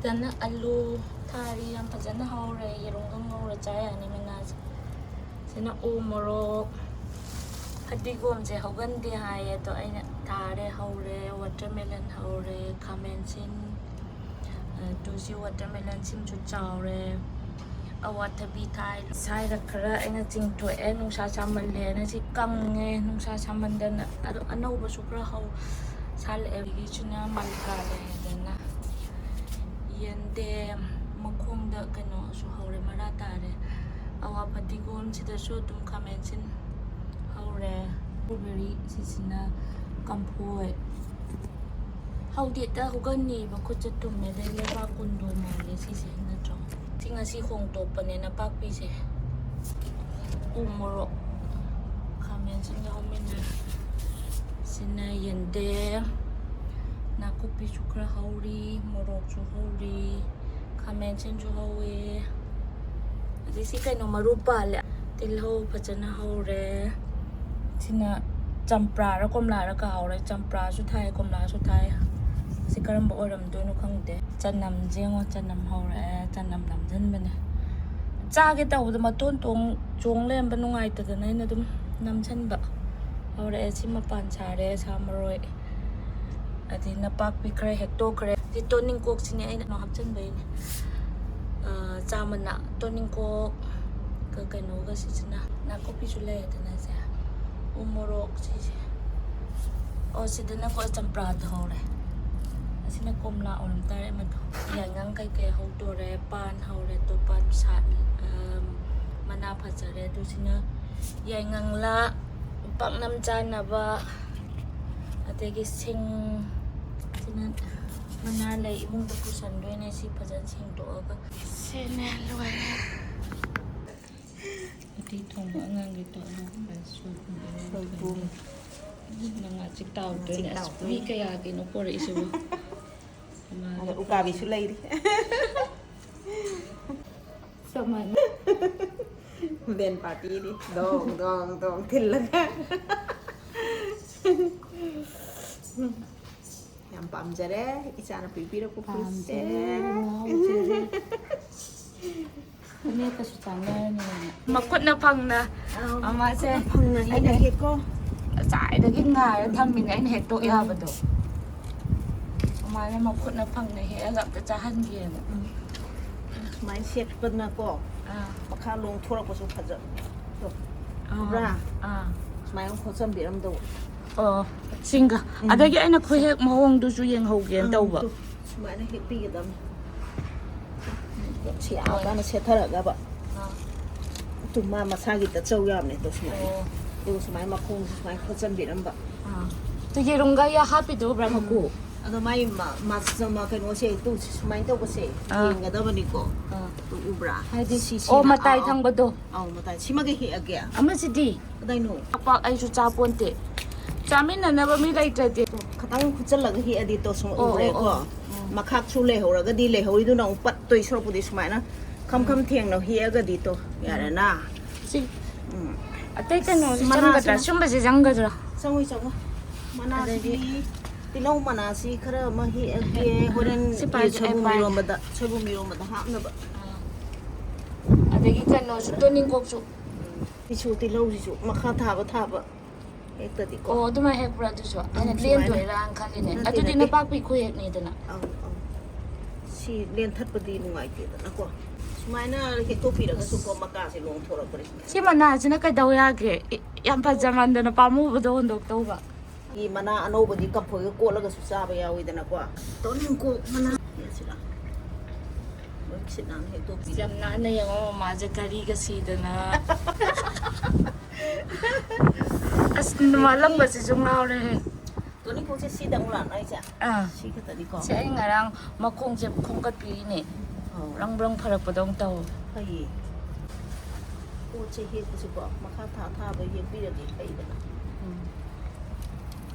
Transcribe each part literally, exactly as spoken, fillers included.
ꯐꯖꯅ ꯑꯂꯨ ꯊꯥꯔꯤ, ꯌꯥꯝ ꯐꯖꯅ ꯍꯧꯔꯦ꯫ ꯌꯦꯔꯨꯝꯒ ꯉꯧꯔ ꯆꯥ ꯌꯥꯅꯤ ꯃꯅꯥꯁꯦ꯫ ꯁꯤꯅ ꯎ ꯃꯣꯔꯣꯛ, ꯐꯗꯤꯒꯣꯝꯁꯦ ꯍꯧꯒꯟꯗꯦ ꯍꯥꯏꯌꯦ, ꯑꯗꯣ ꯑꯩꯅ ꯊꯥꯔꯦ, ꯍꯧꯔꯦ꯫ Watermelon ꯍꯧꯔꯦ, ꯈꯥꯃꯦꯟꯁꯤꯟ, ꯑ, ꯇꯨꯁꯤ watermelon ꯁꯤꯃꯁꯨ ꯆꯥꯎꯔꯦ꯫ ꯑꯋꯥꯊꯕꯤ ꯊꯥꯏ꯫ ꯁꯥꯏꯗ ꯈꯔ ꯑꯩꯅ ꯆꯤꯡꯊꯣꯛꯑꯦ, ꯅꯨꯡꯁꯥ ꯁꯥꯃꯜꯂꯦꯅ꯫ ꯁꯤ ꯀꯪꯉꯦ ꯅꯨꯡꯁꯥ ꯁꯥꯃꯟꯗꯅ꯫ ꯑꯗꯣ ꯑꯅꯧꯕꯁꯨ ꯈꯔ ꯍꯧ ꯁꯥꯠꯂꯛꯑꯦ꯫ ꯑꯗꯒꯤꯁꯤꯅ ꯃꯜꯀꯥ ꯂꯩꯔꯦꯗꯅ꯫ ꯌꯦꯟꯗꯦꯝ ꯃꯈꯣꯡꯗ ꯀꯩꯅꯣꯁꯨ ꯍꯧꯔꯦ, ꯃꯔꯥ ꯇꯥꯔꯦ꯫ ꯑꯋꯥ ꯐꯗꯤꯒꯣꯝꯁꯤꯗꯁꯨ ꯑꯗꯨꯝ ꯈꯥꯃꯦꯟꯁꯤꯟ ꯍꯧꯔꯦ꯫ Strawberry ꯁꯤꯁꯤꯅ ꯀꯝꯐꯣꯏ꯫ ꯍꯧꯗꯦꯗ, ꯍꯧꯒꯟꯅꯦꯕ, ꯈꯨꯠꯁꯦ ꯇꯨꯝꯃꯦ꯫ ꯑꯗꯩ ꯂꯩꯕꯥꯛ ꯀꯨꯟꯗꯣ ꯃꯥꯜꯂꯦ ꯁꯤꯁꯦ, ꯅꯠꯇ꯭ꯔꯣ? ꯁꯤ ꯉꯁꯤ ꯍꯣꯡꯗꯣꯛꯄꯅꯦ ꯅꯄꯥꯛꯄꯤꯁꯦ꯫ ꯎ ꯃꯣꯔꯣꯛ, ꯈꯥꯃꯦꯟꯁꯤꯟꯒ ꯍꯧꯃꯤꯟꯅꯔꯦ꯫ ꯁꯤꯅ ꯌꯦꯟꯗꯦꯝ, ꯅꯥꯀꯨꯞꯄꯤꯁꯨ ꯈꯔ ꯍꯧꯔꯤ, ꯃꯣꯔꯣꯛꯁꯨ ꯍꯧꯔꯤ, ꯈꯥꯃꯦꯟꯁꯤꯟꯁꯨ ꯍꯧꯋꯤ꯫ ꯑꯗꯩ ꯁꯤ ꯀꯩꯅꯣ ꯃꯔꯨ ꯄꯥꯜꯂꯦ, ꯇꯤꯜꯍꯧ ꯐꯖꯅ ꯍꯧꯔꯦ꯫ ꯁꯤꯅ ꯆꯝꯄ꯭ꯔꯥꯔ ꯀꯣꯝꯂꯥꯔ ꯀꯥꯎꯔꯦ꯫ ꯆꯝꯄ꯭ꯔꯥꯁꯨ ꯊꯥꯏ, ꯀꯣꯝꯂꯥꯁꯨ ꯊꯥꯏ꯫ ꯁꯤ ꯀꯔꯝꯕ ꯑꯣꯏꯔꯝꯗꯣꯏꯅꯣ ꯈꯪꯗꯦ꯫ ꯆꯅꯝꯁꯦ ꯌꯦꯡꯉꯣ, ꯆꯅꯝ ꯍꯧꯔꯛꯑꯦ꯫ ꯆꯅꯝ ꯅꯝꯁꯤꯟꯕꯅꯦ꯫ ꯆꯥꯒꯦ ꯇꯧꯕꯗ ꯃꯇꯣꯟ ꯇꯣꯡ-, ꯆꯣꯡ ꯂꯩꯔꯝꯕ ꯅꯨꯡꯉꯥꯏꯇꯗꯅ ꯑꯩꯅ ꯑꯗꯨꯝ ꯅꯝꯁꯤꯟꯕ꯫ ꯍꯧꯔꯛꯑꯦ꯫ ꯁꯤ ꯃꯄꯥꯟ ꯁꯥꯔꯦ, ꯁꯥ ꯃꯔꯣꯏ꯫ ꯑꯗꯩ ꯅꯄꯥꯛꯄꯤ ꯈꯔ ꯍꯦꯛꯇꯣꯛꯈ꯭ꯔꯦ꯫ ꯁꯤ ꯇꯣꯅꯤꯡꯀꯣꯛꯁꯤꯅꯦ ꯑꯩꯅ ꯀꯩꯅꯣ ꯍꯥꯞꯆꯤꯟꯕꯩꯅꯦ꯫ ꯑ, ꯆꯥ ꯃꯅꯥ, ꯇꯣꯅꯤꯡꯀꯣꯛ, ꯀ-, ꯀꯩꯅꯣꯒ ꯁꯤꯁꯤꯅ꯫ ꯅꯥꯀꯨꯞꯄꯤꯁꯨ ꯂꯩꯔꯦꯗꯅ ꯁꯦ꯫ ꯎ ꯃꯣꯔꯣꯛ ꯁꯤꯁꯦ꯫ ꯑꯣ, ꯁꯤꯗꯅꯀꯣ ꯆꯝꯄ꯭ꯔꯥꯗꯣ ꯍꯧꯔꯦ꯫ ꯑꯁꯤꯅ ꯀꯣꯝꯂꯥ ꯑꯣꯏꯔꯝ ꯇꯥꯔꯦ ꯑꯃꯗꯣ꯫ ꯌꯥꯏꯉꯪ ꯀꯩꯀꯩ ꯍꯧꯗꯣꯔꯦ꯫ ꯄꯥꯟ ꯍꯧꯔꯦ꯫ ꯇꯣ ꯄꯥꯟ ꯁꯥꯠ-, ꯑ, ꯃꯅꯥ ꯐꯖꯔꯦ꯫ ꯑꯗꯨ ꯁꯤꯅ ꯌꯥꯏꯉꯪꯂꯥ, ꯄꯥꯛꯅꯝ ꯆꯥꯅꯕ꯫ ꯑꯗꯒꯤ ꯁꯤꯡ, ꯁꯤꯅ ꯃꯅꯥ ꯂꯩ ꯏꯃꯨꯡꯗ ꯄꯨꯁꯟꯗꯣꯏꯅꯦ꯫ ꯁꯤ ꯐꯖꯅ ꯁꯦꯡꯗꯣꯛꯑꯒ꯫ ꯁꯤꯅꯦ, ꯂꯣꯏꯔꯦ꯫ ꯎꯇꯤ ꯊꯣꯡꯕ ꯑꯉꯥꯡꯒꯤ ꯇꯧꯔꯒ ꯁꯣꯏꯕꯨꯝ ꯏꯔꯣꯟꯕ꯫ ꯁꯣꯏꯕꯨꯝ꯫ ꯅꯪ ꯉꯥꯆꯤꯛ ꯇꯥꯎꯗꯣꯏꯅꯦ꯫ ꯉꯥꯆꯤꯛ ꯑꯁ, ꯃꯤ ꯇꯥꯎꯗꯣꯏꯅꯦ꯫ ꯀꯌꯥꯒꯤꯅꯣ ꯄꯣꯔꯛꯏꯁꯤꯕꯣ? ꯑꯗ ꯎꯀꯥꯕꯤꯁꯨ ꯂꯩꯔꯤ꯫ ꯆꯞ ꯃꯥꯟꯅꯩ꯫ ꯕꯦꯟ ꯄꯥꯔꯇꯤꯗꯤ ꯗꯣꯡ, ꯗꯣꯡ, ꯗꯣꯡ ꯊꯤꯜꯂꯒ꯫ ꯌꯥꯝ ꯄꯥꯝꯖꯔꯦ꯫ ꯏꯆꯥꯅ ꯄꯤꯕꯤꯔꯛꯄ ꯐꯨꯔꯤꯠꯁꯦ꯫ ꯄꯥꯝꯖꯔꯦ, ꯉꯥꯎꯖꯔꯦ꯫ ꯐꯅꯦꯛꯀꯁꯨ ꯆꯥꯟꯅꯔꯅꯤ꯫ ꯃꯈꯨꯠꯅ ꯐꯪꯅ꯫ ꯑꯧ, ꯃꯃꯥꯁꯦ꯫ ꯐꯪꯅ ꯑꯩꯅ ꯍꯦꯛꯀꯣ꯫ ꯉꯁꯥꯏꯗꯒꯤ ꯉꯥꯏꯔ ꯊꯝꯃꯤꯅꯦ ꯑꯩꯅ ꯍꯦꯛꯇꯣꯛ ꯌꯥꯕꯗꯣ꯫ ꯃꯃꯥꯅ ꯃꯈꯨꯠꯅ ꯐꯪꯅ ꯍꯦꯛꯑꯒ ꯑꯝꯇ ꯆꯥꯍꯟꯒꯦꯅ꯫ ꯁꯨꯃꯥꯏꯅ ꯁꯦꯠꯄꯅꯀꯣ꯫ ꯑꯥ꯫ ꯃꯈꯥ ꯂꯣꯡꯊꯣꯔꯛꯄꯁꯨ ꯐꯖꯕ꯫ ꯑꯥ꯫ ꯎꯕ꯭ꯔꯥ? ꯑꯥ꯫ ꯁꯨꯃꯥꯏꯅ ꯈꯣꯠꯆꯟꯕꯤꯔꯝꯗꯧꯕ꯫ ꯑꯣ꯫ ꯁꯤꯡꯒ꯫ ꯑꯗꯒꯤ ꯑꯩꯅ ꯈꯨꯍꯦꯛ ꯃꯑꯣꯡꯗꯨꯁꯨ ꯌꯦꯡꯍꯧꯒꯦꯅ ꯑꯪ, ꯇꯧꯕ꯫ ꯇꯨ, ꯁꯨꯃꯥꯏꯅ ꯍꯦꯛꯄꯤꯒꯗꯕꯅꯤ꯫ ꯁꯤ ꯑꯥ ꯀꯥꯟꯗ ꯁꯦꯠꯊꯔꯛꯅꯕ꯫ ꯑꯥ꯫ ꯇꯨ, ꯃꯥ ꯃꯁꯥꯒꯤ ꯇꯠꯆꯧ ꯌꯥꯕꯅꯦ꯫ ꯇꯨ, ꯁꯨꯃꯥꯏꯅ꯫ ꯑꯣ꯫ ꯑꯗꯨꯒ ꯁꯨꯃꯥꯏꯅ ꯃꯈꯣꯡꯁꯨ ꯁꯨꯃꯥꯏꯅ ꯈꯣꯠꯆꯟꯕꯤꯔꯝꯕ꯫ ꯑꯥ꯫ ꯇꯨ, ꯌꯦꯔꯨꯝꯒ ꯍꯥꯞꯄꯤꯗꯨ ꯎꯕ꯭ꯔꯥ, ꯃꯀꯨ? ꯑꯗꯣ ꯃꯥꯒꯤ ꯃ-, ꯃꯥꯁ-, ꯃ-, ꯀꯩꯅꯣꯁꯦ, ꯇꯨ, ꯁꯨꯃꯥꯏꯅ ꯇꯧꯕꯁꯦ ꯑꯥ꯫ ꯌꯦꯡꯒꯗꯕꯅꯤꯀꯣ꯫ ꯑꯥ꯫ ꯇꯨ, ꯎꯕ꯭ꯔꯥ? ꯍꯥꯏꯗꯤ, ꯁꯤ, ꯑꯣ, ꯁꯤꯅ, ꯃꯇꯥꯏ ꯑꯥ, ꯊꯪꯕꯗꯣ꯫ ꯑꯧ, ꯃꯇꯥꯏ꯫ ꯁꯤꯃꯒ ꯍꯦꯛꯑꯒꯦ꯫ ꯑꯃꯁꯤꯗꯤ? ꯀꯗꯥꯏꯅꯣ? ꯄꯥꯛ ꯑꯩꯁꯨ ꯆꯥꯄꯣꯟꯇꯦ꯫ ꯆꯥꯃꯤꯟꯅꯅꯕ ꯃꯤ ꯂꯩꯇ꯭ꯔꯗꯤ꯫ ꯈꯇꯪ ꯈꯨꯠꯆꯜꯂꯒ ꯍꯦꯛꯑꯗꯤ ꯇꯣ, ꯁꯨꯝ ꯑꯣ, ꯑꯣ, ꯎꯔꯦꯀꯣ꯫ ꯑꯣ, ꯑꯣ꯫ ꯃꯈꯥꯛꯁꯨ ꯂꯩꯍꯧꯔꯒꯗꯤ ꯂꯩꯍꯧꯔꯤꯗꯨꯅ ꯑꯃꯨꯛ ꯄꯠꯇꯣꯏ ꯁꯔꯨꯛꯄꯨꯗꯤ ꯁꯨꯃꯥꯏꯅ ꯈꯝ ꯈꯝ ꯊꯦꯡꯅ ꯍꯦꯛꯑꯒꯗꯤ ꯇꯣ, ꯌꯥꯔꯦꯅ꯫ ꯁꯤ ꯎꯝ꯫ ꯑꯇꯩ ꯀꯩꯅꯣꯁꯤ ꯃꯅꯥꯁꯤꯅ ꯆꯪꯒꯗ꯭ꯔꯥ? ꯁꯨꯝꯕꯁꯤ ꯆꯪꯒꯗ꯭ꯔꯥ? ꯆꯪꯉꯣꯏ, ꯆꯪꯉꯣꯏ꯫ ꯃꯅꯥꯁꯤꯗꯤ, ꯑꯗꯒꯤ ꯇꯤꯜꯍꯧ ꯃꯅꯥꯁꯤ ꯈꯔ ꯑꯃ ꯍꯦꯛꯑꯒꯦ, ꯍꯣꯔꯦꯟ ꯁꯤ ꯄꯥꯏꯁꯦ ꯑꯩ ꯁꯣꯏꯕꯨꯝ ꯄꯥꯏꯒꯦ꯫ ꯏꯔꯣꯝꯕꯗ, ꯁꯣꯏꯕꯨꯝ ꯏꯔꯣꯝꯕꯗ ꯍꯥꯞꯅꯕ꯫ ꯑꯥ꯫ ꯑꯗꯒꯤ ꯀꯩꯅꯣꯁꯨ, ꯇꯣꯅꯤꯡꯀꯣꯛꯁꯨ꯫ ꯁꯤꯁꯨ, ꯇꯤꯜꯍꯧꯁꯤꯁꯨ ꯃꯈꯥ ꯊꯥꯕ ꯊꯥꯕ ꯍꯦꯛꯇꯗꯤꯀꯣ꯫ ꯑꯣ, ꯑꯗꯨꯃꯥꯏꯅ ꯍꯦꯛꯄ꯭ꯔꯥ ꯑꯗꯨꯁꯨ? ꯑꯩꯅ ꯁꯨꯃꯥꯏꯅ꯫ ꯂꯦꯟꯗꯣꯏꯔꯥꯅ ꯈꯜꯂꯤꯅꯦ꯫ ꯅꯠꯇꯦ, ꯑꯗꯨꯗꯤ ꯅꯠꯇꯦ꯫ ꯅꯄꯥꯛꯄꯤ ꯈꯨꯍꯦꯛꯅꯤꯗꯅ꯫ ꯑꯧ, ꯑꯧ꯫ ꯁꯤ ꯂꯦꯟꯊꯠꯄꯗꯤꯀꯣ ꯅꯨꯡꯉꯥꯏꯇꯦꯗꯅꯀꯣ꯫ ꯁꯨꯃꯥꯏꯅ ꯍꯦꯛꯇꯣꯛꯄꯤꯔꯒꯁꯨꯀꯣ, ꯃꯀꯥꯁꯦ ꯂꯣꯡꯊꯣꯔꯛꯄꯅꯦ꯫ ꯁꯤ ꯃꯅꯥꯁꯤꯅ ꯀꯩꯗꯧ ꯌꯥꯒꯦ? ꯏ-, ꯌꯥꯝ ꯐꯖꯃꯟꯗꯅ ꯄꯥꯝꯃꯨꯕꯗꯣ ꯍꯨꯟꯗꯣꯛꯇꯧꯕ꯫ ꯒꯤ ꯃꯅꯥ ꯑꯅꯧꯕꯗꯤ ꯀꯝꯐꯣꯏꯒ ꯀꯣꯠꯂꯒꯁꯨ ꯆꯥꯕ ꯌꯥꯎꯋꯤꯗꯅꯀꯣ꯫ ꯇꯣꯅꯤꯡꯀꯣꯛ ꯃꯅꯥ ꯑꯁꯤꯗ ꯂꯣꯏ ꯁꯤꯠ ꯅꯥꯟꯅ ꯍꯦꯛꯇꯣꯛꯄꯤꯔꯦ꯫ ꯌꯥꯝ ꯅꯥꯟꯅ ꯌꯦꯡꯉꯣ, ꯃꯃꯥꯁꯦ ꯘꯔꯤꯒ ꯁꯤꯗꯅ꯫ ꯑꯁ, ꯃꯥꯂꯪꯕꯁꯤꯁꯨ ꯉꯥꯎꯔꯦꯍꯦ꯫ ꯇꯣꯅꯤꯡꯀꯣꯛꯁꯦ ꯁꯤꯗ ꯑꯃꯨꯛ ꯂꯥꯛꯅ ꯑꯩꯁꯦ꯫ ꯑꯥ꯫ ꯁꯤ ꯈꯛꯇꯅꯤꯀꯣ꯫ ꯁꯤ ꯑꯩ ꯉꯔꯥꯡ ꯃꯈꯣꯡꯁꯦ ꯈꯣꯝꯒꯠꯄꯤꯔꯤꯅꯦ꯫ ꯑꯧ꯫ ꯕ꯭ꯔꯪ ꯕ꯭ꯔꯪ ꯐꯔꯛꯄꯗꯧꯅ ꯇꯧ꯫ ꯐꯩꯌꯦ꯫ ꯄꯣꯠꯁꯦ ꯍꯦꯛꯄꯁꯤꯀꯣ ꯃꯈꯥ ꯊꯥ ꯊꯥꯕ ꯍꯦꯛꯄꯤꯔꯗꯤ ꯐꯩꯗꯅ꯫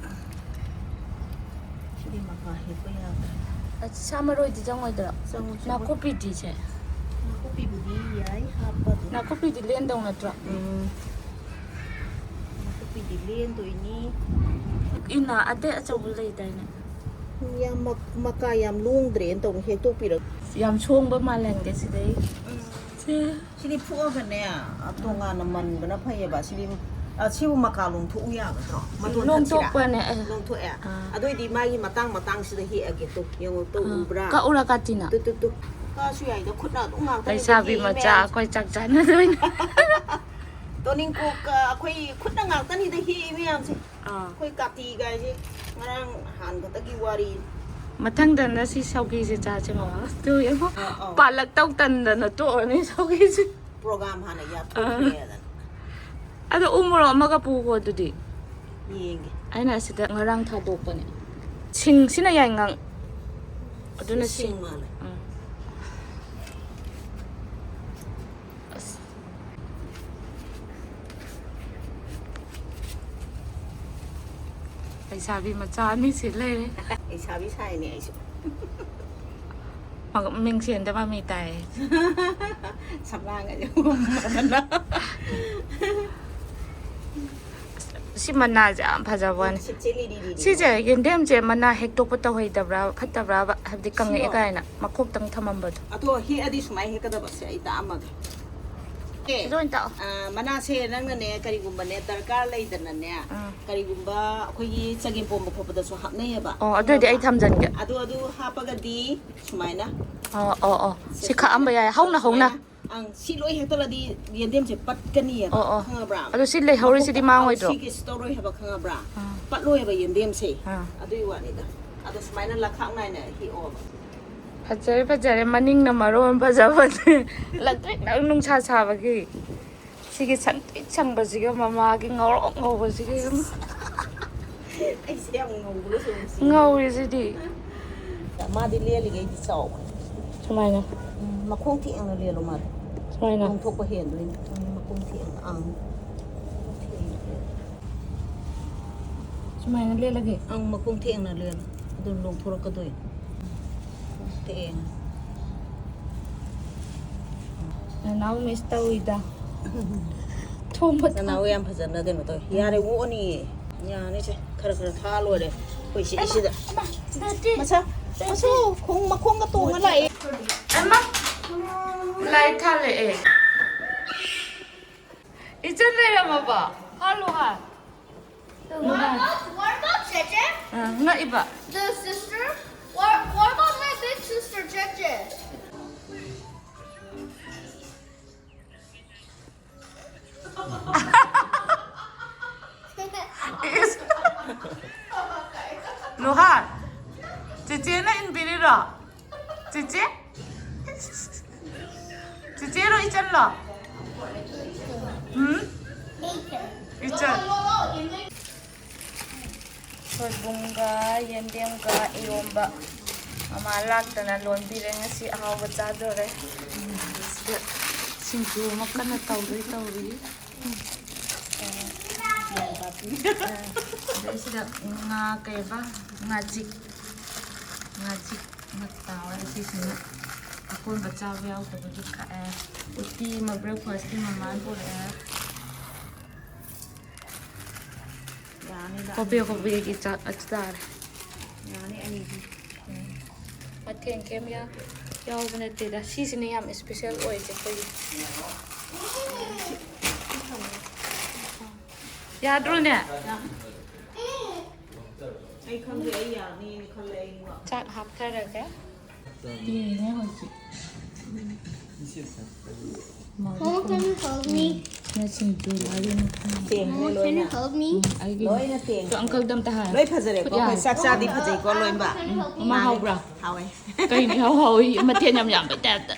ꯁꯤꯗꯤ ꯃꯈꯥ ꯍꯦꯛꯄ ꯌꯥꯗ꯭ꯔꯦ꯫ ꯑꯁ, ꯁꯥ ꯃꯔꯣꯏꯗꯤ ꯆꯪꯉꯣꯏꯗ꯭ꯔꯣ? ꯆꯪꯉꯣꯏ, ꯆꯪꯉꯣꯏ꯫ ꯅꯥꯀꯨꯞꯄꯤꯗꯤ ꯁꯦ? ꯅꯥꯀꯨꯞꯄꯤꯕꯨꯗꯤ ꯌꯥꯏ ꯍꯥꯞꯄ ꯑꯗꯨꯝ꯫ ꯅꯥꯀꯨꯞꯄꯤꯗꯤ ꯂꯦꯟꯗꯧ ꯅꯠꯇ꯭ꯔꯣ? ꯎꯝ꯫ ꯅꯥꯀꯨꯞꯄꯤꯗꯤ ꯂꯦꯟꯗꯣꯏꯅꯤ꯫ ꯏꯅꯥ ꯑꯇꯩ ꯑꯆꯧꯕ ꯂꯩꯗꯥꯏꯅꯦ? ꯌꯥꯝ ꯃꯛ- ꯃꯀꯥ ꯌꯥꯝ ꯂꯣꯡꯗ꯭ꯔꯦꯅ ꯇꯧꯅꯤ, ꯍꯦꯛꯇꯣꯛꯄꯤꯔꯒꯦ꯫ ꯌꯥꯝ ꯁꯣꯡꯕ ꯃꯥꯜꯍꯟꯒꯦ ꯁꯤꯗꯩ꯫ ꯁꯦ꯫ ꯁꯤꯗꯤ ꯐꯨꯑꯒꯅꯦ, ꯇꯣꯉꯥꯟꯅ ꯃꯟꯕꯅ ꯐꯩꯌꯦꯕ꯫ ꯁꯤꯗꯤ, ꯑ, ꯁꯤꯕꯨ ꯃꯀꯥ ꯂꯣꯡꯊꯣꯛꯎ ꯌꯥꯒꯗ꯭ꯔꯣ? ꯃꯇꯣꯟ ꯊꯛꯁꯤꯔꯥ? ꯂꯣꯡꯊꯣꯛꯄꯅꯦ, ꯑꯦ꯫ ꯂꯣꯡꯊꯣꯛꯑꯦ꯫ ꯑꯥ꯫ ꯑꯗꯨꯑꯣꯏꯗꯤ ꯃꯥꯒꯤ ꯃꯇꯥꯡ ꯃꯇꯥꯡꯁꯤꯗ ꯍꯦꯛꯑꯒꯦ꯫ ꯇꯨ, ꯌꯦꯡꯉꯨ, ꯇꯨ, ꯎꯕ꯭ꯔꯥ? ꯀꯛꯎꯔ ꯀꯥꯇꯤꯅ? ꯇꯨ, ꯇꯨ, ꯇꯨ꯫ ꯀꯛꯑꯁꯨ ꯌꯥꯏꯗ, ꯈꯨꯠꯅ ꯑꯗꯨꯝ ꯉꯥꯛꯇꯅꯤꯗ ꯂꯩꯁꯥꯕꯤ ꯍꯦꯛꯏ ꯃꯆꯥ ꯃꯌꯥꯝꯁꯦ꯫ ꯑꯩꯈꯣꯏ ꯆꯥꯛ ꯆꯥꯅꯗꯣꯏꯅꯦ꯫ ꯇꯣꯅꯤꯡꯀꯣꯛꯀ ꯑꯩꯈꯣꯏ ꯈꯨꯠꯅ ꯉꯥꯛꯇꯅꯤꯗ ꯍꯦꯛꯏ ꯃꯌꯥꯝꯁꯦ꯫ ꯑꯥ꯫ ꯑꯩꯈꯣꯏ ꯀꯥꯇꯤꯒꯥꯏꯁꯦ ꯉꯔꯥꯡ ꯅꯍꯥꯟ ꯈꯛꯇꯒꯤ ꯋꯥꯔꯤ꯫ ꯃꯊꯪꯗꯅ ꯁꯤ ꯁꯧꯒꯤꯁꯦ ꯆꯥꯁꯦ ꯃꯃꯥ꯫ ꯑꯗꯨ ꯌꯦꯡꯉꯣ꯫ ꯑꯥ, ꯑꯥ꯫ ꯄꯥꯜꯂꯛꯇꯧ ꯇꯟꯗꯅ ꯇꯣꯛꯑꯅꯤ ꯁꯧꯒꯤꯁꯦ꯫ ꯄ꯭ꯔꯣꯒꯥꯝ ꯍꯥꯟꯅ ꯌꯥꯊꯣꯛꯈ꯭ꯔꯦꯗꯅ꯫ ꯑꯗꯣ ꯎ ꯃꯣꯔꯣꯛ ꯑꯃꯒ ꯄꯨꯈꯣ ꯑꯗꯨꯗꯤ꯫ ꯌꯦꯡꯒꯦ꯫ ꯑꯩꯅ ꯑꯁꯤꯗ ꯉꯔꯥꯡ ꯊꯥꯗꯣꯛꯄꯅꯦ꯫ ꯁꯤꯡꯁꯤꯅ ꯌꯥꯏꯉꯪ꯫ ꯑꯗꯨꯅ ꯁꯤꯡ ꯁꯤꯡ꯫ ꯃꯥꯜꯂꯦ꯫ ꯎꯝ꯫ ꯑꯁ꯫ ꯂꯩꯁꯥꯕꯤ ꯃꯆꯥ ꯑꯅꯤꯁꯤ ꯂꯩꯔꯦ꯫ ꯂꯩꯁꯥꯕꯤ ꯁꯥꯏꯅꯦ ꯑꯩꯁꯨ꯫ ꯃꯤꯡꯁꯦꯟꯗ ꯃꯃꯤ ꯇꯥꯏ꯫ ꯁꯝꯂꯥꯡꯒꯁꯦ ꯍꯨꯝꯃꯗꯅ꯫ ꯁꯤ ꯃꯅꯥꯁꯦ ꯌꯥꯝ ꯐꯖꯕ ꯋꯥꯅꯤ꯫ ꯁꯤꯠꯁꯦ ꯂꯤꯔꯤ ꯂꯤꯔꯤ꯫ ꯁꯤꯁꯦ ꯌꯦꯟꯗꯦꯝꯁꯦ ꯃꯅꯥ ꯍꯦꯛꯇꯣꯛꯄ ꯇꯧꯍꯩꯗꯕ꯭ꯔꯥ ꯐꯠꯇꯕ꯭ꯔꯥꯕ? ꯍꯥꯏꯕꯗꯤ ꯀꯪꯉꯛꯑꯦ ꯁꯤꯔꯣ? ꯀꯥꯏꯅ ꯃꯈꯣꯛꯇꯪ ꯊꯝꯃꯝꯕꯗꯣ꯫ ꯑꯗꯣ ꯍꯦꯛꯑꯗꯤ ꯁꯨꯃꯥꯏꯅ ꯍꯦꯛꯀꯗꯕꯁꯦ ꯑꯩ ꯇꯥꯛꯑꯝꯃꯒꯦ꯫ ꯑꯦ, ꯁꯤꯗ ꯑꯣꯏꯅ ꯇꯥꯛꯑꯣ꯫ ꯑ, ꯃꯅꯥꯁꯦ ꯅꯪꯅꯅꯦ ꯀꯔꯤꯒꯨꯝꯕꯅꯦ ꯗꯔꯀꯥꯔ ꯂꯩꯗꯅꯅꯦ, ꯑꯥ꯫ ꯀꯔꯤꯒꯨꯝꯕ ꯑꯩꯈꯣꯏꯒꯤ ꯆꯒꯦꯝ ꯄꯣꯝꯕ ꯈꯣꯠꯄꯗꯁꯨ ꯍꯥꯞꯅꯩꯌꯦꯕ꯫ ꯑꯣ, ꯑꯗꯨꯑꯣꯏꯗꯤ ꯑꯩ ꯊꯝꯖꯟꯒꯦ꯫ ꯑꯗꯨ ꯑꯗꯨ ꯍꯥꯞꯄꯒꯗꯤ ꯁꯨꯃꯥꯏꯅ ꯑꯣ ꯑꯣ ꯑꯣ꯫ ꯁꯤ ꯈꯥꯛꯑꯝꯕ ꯌꯥꯏ ꯍꯧꯅ ꯍꯧꯅ꯫ ꯁꯨꯃꯥꯏꯅ꯫ ꯑꯪ, ꯁꯤ ꯂꯣꯏ ꯍꯦꯛꯇꯠꯂꯗꯤ ꯌꯦꯟꯗꯦꯝꯁꯦ ꯄꯠꯀꯅꯤꯌꯦꯕ꯫ ꯑꯣ ꯑꯣ꯫ ꯈꯪꯉꯕ꯭ꯔꯥ? ꯑꯗꯣ ꯁꯤ ꯂꯩꯍꯧꯔꯤꯁꯤꯗꯤ ꯃꯈꯣꯛ-, ꯃꯥꯡꯉꯣꯏꯗ꯭ꯔꯣ? ꯁꯤ ꯀꯩꯁꯨ ꯇꯧꯔꯣꯏ ꯍꯥꯏꯕ, ꯈꯪꯉꯕ꯭ꯔꯥ? ꯑꯥ꯫ ꯄꯠꯂꯣꯏ ꯍꯥꯏꯕ ꯌꯦꯟꯗꯦꯝꯁꯦ꯫ ꯑꯥ꯫ ꯑꯗꯨꯒꯤ ꯋꯥꯅꯤꯗ꯫ ꯑꯗꯣ ꯁꯨꯃꯥꯏꯅ ꯂꯈꯥꯛ ꯅꯥꯏꯅ ꯍꯦꯛꯑꯣꯕ꯫ ꯐꯖꯔꯦ ꯐꯖꯔꯦ, ꯃꯅꯤꯡꯅ ꯃꯔꯣꯟ ꯐꯖꯕꯅꯦ꯫ ꯂꯪꯇ꯭ꯔꯤꯛ ꯂꯪ ꯅꯨꯡꯁꯥ ꯁꯥꯕꯒꯤ꯫ ꯁꯤꯒꯤ ꯁꯪꯇ꯭ꯔꯤꯛ ꯁꯪꯕꯁꯤꯒ ꯃꯃꯥꯒꯤ ꯉꯧꯔꯣꯛ ꯉꯧꯕꯁꯤꯒ ꯑꯗꯨꯝ ꯑꯩꯁꯦ ꯌꯥꯝ ꯉꯧꯕ꯭ꯔꯣ ꯁꯨꯝ ꯁꯤ? ꯉꯧꯔꯤꯁꯤꯗꯤ꯫ ꯃꯥꯗꯤ ꯂꯦꯜꯂꯤꯉꯩꯗꯤ ꯆꯥꯎꯕ꯫ ꯁꯨꯃꯥꯏꯅ꯫ ꯎꯝ, ꯃꯈꯣꯡ ꯊꯦꯡꯅ ꯂꯦꯜꯂꯣ ꯃꯥꯗꯤ꯫ ꯁꯨꯃꯥꯏꯅ꯫ ꯂꯣꯡꯊꯣꯛꯄ ꯍꯦꯟꯗꯣꯏꯅꯤ꯫ ꯎꯝ, ꯃꯈꯣꯡ ꯊꯦꯡꯅ꯫ ꯑꯪ꯫ ꯁꯨꯃꯥꯏꯅ ꯂꯦꯜꯂꯒꯦ꯫ ꯑꯪ, ꯃꯈꯣꯡ ꯊꯦꯡꯅ ꯂꯦꯜꯂꯣ꯫ ꯑꯗꯨ ꯂꯣꯡꯊꯣꯔꯛꯀꯗꯣꯏꯅꯤ꯫ ꯊꯦꯡ꯫ ꯅꯅꯥꯎ ꯃꯤꯁ ꯇꯧꯏꯗ꯫ ꯊꯣꯡꯕ ꯊꯥꯛ- ꯅꯅꯥꯎ ꯌꯥꯝ ꯐꯖꯅ ꯀꯩꯅꯣ ꯇꯧꯋꯤ꯫ ꯌꯥꯔꯦ, ꯑꯣꯛꯑꯅꯤꯌꯦ꯫ ꯌꯥꯅꯤꯁꯦ꯫ ꯈꯔ ꯈꯔ ꯊꯥꯛꯑ ꯂꯣꯏꯔꯦ꯫ ꯑꯩꯈꯣꯏ ꯁꯤ, ꯁꯤꯗ꯫ ꯃꯁꯥ, ꯃꯁꯨ ꯈꯣꯡ, ꯃꯈꯣꯡꯒ ꯇꯣꯡꯉ ꯂꯥꯛꯑꯦ꯫ ꯑꯃ ꯂꯥꯏ ꯊꯥꯜꯂꯛꯑꯦ꯫ ꯏꯆꯟ ꯂꯩꯔꯝꯃꯕꯣ? Hello, hi. What about, what about Cheche? ꯑ, ꯉꯛꯏꯕ꯫ The sister? What, what about my big sister, Cheche? ꯏꯁ꯫ ꯂꯨꯍꯥꯟ, ꯆꯤꯆꯦꯅ ꯏꯟꯕꯤꯔꯤꯔꯣ? ꯆꯤꯆꯦ? ꯆꯤꯆꯦꯔꯣ, ꯏꯆꯟꯂꯣ? ꯎꯝ? ꯏꯆꯟ꯫ ꯁꯣꯏꯕꯨꯝꯒ ꯌꯦꯟꯗꯦꯝꯒ ꯏꯔꯣꯝꯕ꯫ ꯃꯃꯥ ꯂꯥꯛꯇꯅ ꯂꯣꯟꯕꯤꯔꯦ꯫ ꯉꯁꯤ ꯑꯍꯥꯎꯕ ꯆꯥꯗꯣꯔꯦ꯫ ꯁꯤꯗ ꯁꯤꯡꯖꯨ ꯑꯃ ꯀꯟꯅ ꯇꯧꯗꯣꯏ ꯇꯧꯔꯤ꯫ ꯑꯗꯩ ꯁꯤꯗ ꯉꯥ, ꯀꯩꯕ, ꯉꯥꯆꯤꯛ, ꯉꯥꯆꯤꯛ ꯉꯥ ꯇꯥꯎꯔꯦ꯫ ꯁꯤꯁꯤꯅ ꯑꯀꯣꯟꯕ ꯆꯥꯕ ꯌꯥꯎꯗꯕꯒꯤ ꯈꯥꯛꯑꯦ꯫ ꯎꯇꯤ ꯑꯃ breakfastꯀꯤ ꯃꯃꯥꯅ ꯄꯨꯔꯛꯑꯦ꯫ ꯌꯥꯅꯤꯗ꯫ ꯀꯣꯄꯦ ꯀꯣꯄꯦꯒꯤ ꯆꯥꯛ ꯑꯗꯨ ꯇꯥꯔꯦ꯫ ꯌꯥꯅꯤ ꯑꯅꯤꯗꯤ꯫ ꯃꯊꯦꯜ ꯀꯩꯝ ꯌꯥꯎ-, ꯌꯥꯎꯕ ꯅꯠꯇꯦꯗ꯫ ꯁꯤꯁꯤꯅ ꯌꯥꯝ special ꯑꯣꯏꯁꯦ ꯑꯩꯈꯣꯏꯒꯤ꯫ ꯌꯥꯗ꯭ꯔꯣꯅꯦ? ꯑꯩ ꯈꯪꯗꯦ, ꯑꯩ ꯌꯥꯅꯤꯅ ꯈꯜꯂꯦ ꯑꯩ꯫ ꯆꯥꯛ ꯍꯥꯞꯊꯔꯒꯦ꯫ ꯌꯦꯡꯉꯦ ꯍꯧꯖꯤꯛ꯫ Mom, can you hold me? ꯅ ꯁꯤꯡꯖꯨ ꯂꯥꯔꯤꯅ ꯈꯪꯉꯦ꯫ Mom, can you hold me? ꯑꯩꯒꯤ ꯂꯣꯏꯅ ꯇꯦꯡ꯫ ꯑꯗꯣ uncleꯗ ꯑꯝꯇ ꯍꯥꯏꯌꯣ꯫ ꯂꯣꯏ ꯐꯖꯔꯦꯀꯣ꯫ ꯈꯨꯠ ꯑꯩꯈꯣꯏ ꯌꯥꯔꯦ꯫ ꯆꯥꯛ ꯆꯥꯗꯤ ꯐꯖꯩꯀꯣ ꯂꯣꯏꯅꯃꯛ꯫ ꯃꯃꯥ ꯍꯥꯎꯕ꯭ꯔꯥ? ꯍꯥꯎꯋꯦ꯫ ꯀꯩꯅꯣ ꯏꯍꯥꯎ ꯍꯥꯎꯋꯤ? ꯃꯊꯦꯜ ꯌꯥꯝ ꯌꯥꯝꯕꯩ ꯇꯥꯏꯞꯇ꯫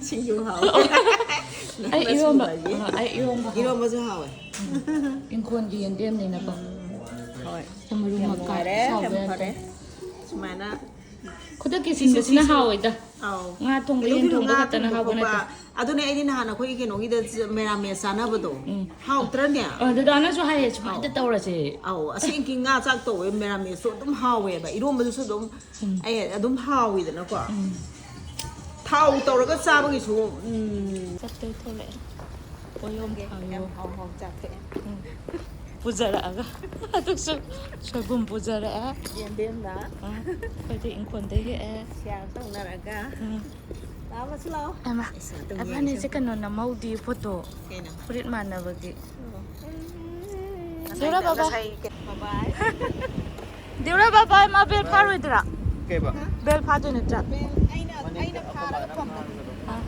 ꯁꯤꯡꯖꯨ ꯍꯥꯎꯋꯦ꯫ ꯑꯩ ꯏꯔꯣꯝꯕ, ꯑ, ꯑꯩ ꯏꯔꯣꯝꯕ ꯍꯥꯎꯋꯦ꯫ ꯏꯔꯣꯝꯕꯁꯨ ꯍꯥꯎꯋꯦ꯫ ꯏꯪꯈꯣꯜꯒꯤ ꯌꯦꯟꯗꯦꯝꯅꯤꯅꯀꯣ꯫ ꯍꯣꯏ꯫ ꯃꯔꯨ ꯌꯥꯝ ꯃꯀꯥ ꯅꯨꯡꯉꯥꯏꯔꯦ, ꯁꯥꯎꯕ ꯌꯥꯝ ꯌꯥꯗꯦ꯫ ꯐꯔꯦ꯫ ꯁꯨꯃꯥꯏꯅ ꯈꯨꯗꯛꯀꯤ ꯁꯤꯡꯕꯁꯤꯅ ꯍꯥꯎꯋꯦꯗ꯫ ꯑꯧ꯫ ꯉꯥ ꯊꯣꯡꯕ, ꯀꯩꯅꯣ ꯌꯦꯟ ꯀꯩꯅꯣ ꯊꯣꯡꯕ ꯉꯥ ꯈꯛꯇꯅ ꯊꯣꯡꯕ ꯍꯥꯎꯕ ꯈꯣꯠꯄ꯫ ꯅꯠꯇꯦ꯫ ꯑꯗꯨꯅꯦ ꯑꯩꯗꯤ ꯅꯍꯥꯟ ꯑꯩꯈꯣꯏꯒꯤ ꯀꯩꯅꯣꯒꯤꯗ ꯆ-, ꯃꯦꯔꯥꯃꯦꯁ ꯆꯥꯅꯕꯗꯣ꯫ ꯎꯝ꯫ ꯍꯥꯎꯇ꯭ꯔꯅꯦ? ꯑ, ꯗꯗꯥꯅꯁꯨ ꯍꯥꯏꯌꯦ, "ꯁꯨꯃꯥꯏꯅ ꯑꯧ꯫ ꯇꯧꯔꯁꯦ"꯫ ꯑꯧ, ꯑꯁꯦꯡꯀꯤ ꯉꯥ ꯆꯥꯛ ꯇꯧꯋꯦ, ꯃꯦꯔꯥꯃꯦꯁꯁꯨ ꯑꯗꯨꯝ ꯍꯥꯎꯋꯦꯕ, ꯏꯔꯣꯝꯕꯗꯨꯁꯨ ꯑꯗꯨꯝ ꯎꯝ꯫ ꯑꯩ ꯑꯗꯨꯝ ꯍꯥꯎꯋꯤꯗꯅꯀꯣ꯫ ꯎꯝ꯫ ꯊꯥꯎ ꯇꯧꯔꯒ ꯆꯥꯕꯒꯤꯁꯨ, ꯎꯝ꯫ ꯆꯠꯇꯣꯏ ꯊꯣꯛꯂꯛꯑꯦ꯫ ꯄꯣꯌꯣꯝ ꯊꯥꯎ꯫ ꯌꯥꯝ ꯍꯥꯎ ꯍꯥꯎ ꯆꯥꯊꯣꯛꯑꯦ꯫ ꯎꯝ꯫ ꯄꯨꯖꯔꯛꯑꯒ꯫ ꯑꯗꯨꯁꯨ ꯁꯣꯏꯕꯨꯝ ꯄꯨꯖꯔꯛꯑꯦ꯫ ꯌꯦꯟꯗꯦꯝꯅ ꯑꯥ, ꯑꯩꯈꯣꯏꯗꯤ ꯏꯪꯈꯣꯜꯗꯒꯤ ꯍꯦꯛꯑꯦ꯫ ꯁꯤꯌꯥꯔ ꯇꯧꯅꯔꯒ ꯎꯝ꯫ ꯂꯥꯛꯑꯣ ꯁꯤ ꯂꯥꯛꯑꯣ꯫ ꯑꯃ, ꯑꯁ, ꯑꯗꯨꯝ ꯑꯕꯥꯅꯤꯁꯦ ꯌꯦꯡꯁꯦ꯫ ꯀꯩꯅꯣ ꯅꯝꯍꯧꯗꯤ ꯐꯣꯇꯣ꯫ ꯀꯩꯅꯣ? ꯐꯨꯔꯤꯠ ꯃꯥꯟꯅꯕꯒꯤ꯫ ꯎꯝ꯫ ꯗꯤꯌꯨꯔꯥ ꯕꯕꯥꯏ꯫ ꯉꯁꯥꯏ ꯀꯩ-, ꯕꯕꯥꯏ꯫ ꯗꯤꯌꯨꯔꯥ ꯕꯕꯥꯏ, ꯃꯥ ꯕꯦꯜ ꯐꯥꯔꯣꯏꯗ꯭ꯔꯥ? ꯀꯩꯕ? ꯕꯦꯜ ꯐꯥꯗꯣꯏ ꯅꯠꯇ꯭ꯔꯥ? ꯕꯦꯜ ꯑꯩꯅ, ꯑꯩꯅ ꯐꯥꯔꯒ ꯐꯝꯕꯅꯤ꯫ ꯑꯥ꯫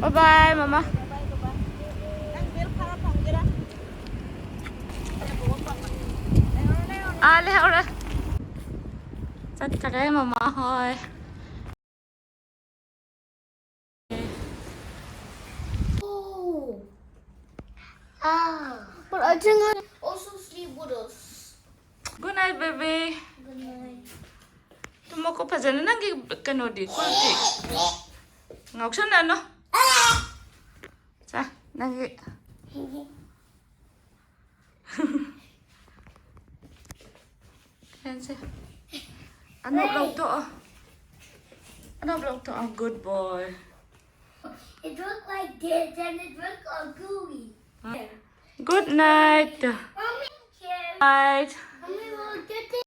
ꯕꯕꯥꯏ, ꯃꯃꯥ꯫ ꯕꯕꯥꯏ, ꯕꯕꯥꯏ꯫ ꯅꯪ ꯕꯦꯜ ꯐꯥꯔ ꯐꯝꯒꯦꯔꯥ? ꯑꯥ, ꯂꯩꯍꯧꯔꯦ꯫ ꯆꯠꯈꯔꯦ ꯃꯃꯥ ꯍꯣꯏ꯫ Oh. Ah. But I think I also sleep with us. Good night, baby. Good night. ꯇꯨꯝꯃꯣꯀꯣ ꯐꯖꯅ꯫ ꯅꯪꯒꯤ ꯀꯩꯅꯣꯗꯤ, ꯀꯣꯛꯇꯤ? ꯉꯥꯎꯁꯟꯅꯅꯨ꯫ ꯁꯦ, ꯅꯪꯒꯤ ꯐꯦꯟꯁꯦ꯫ ꯑꯅꯣꯞ ꯂꯧꯊꯣꯛꯑꯣ꯫ ꯑꯅꯣꯞ ꯂꯧꯊꯣꯛꯑꯣ꯫ Good boy. It looked like this and it looked all gooey. Good night. Mommy, here. Night.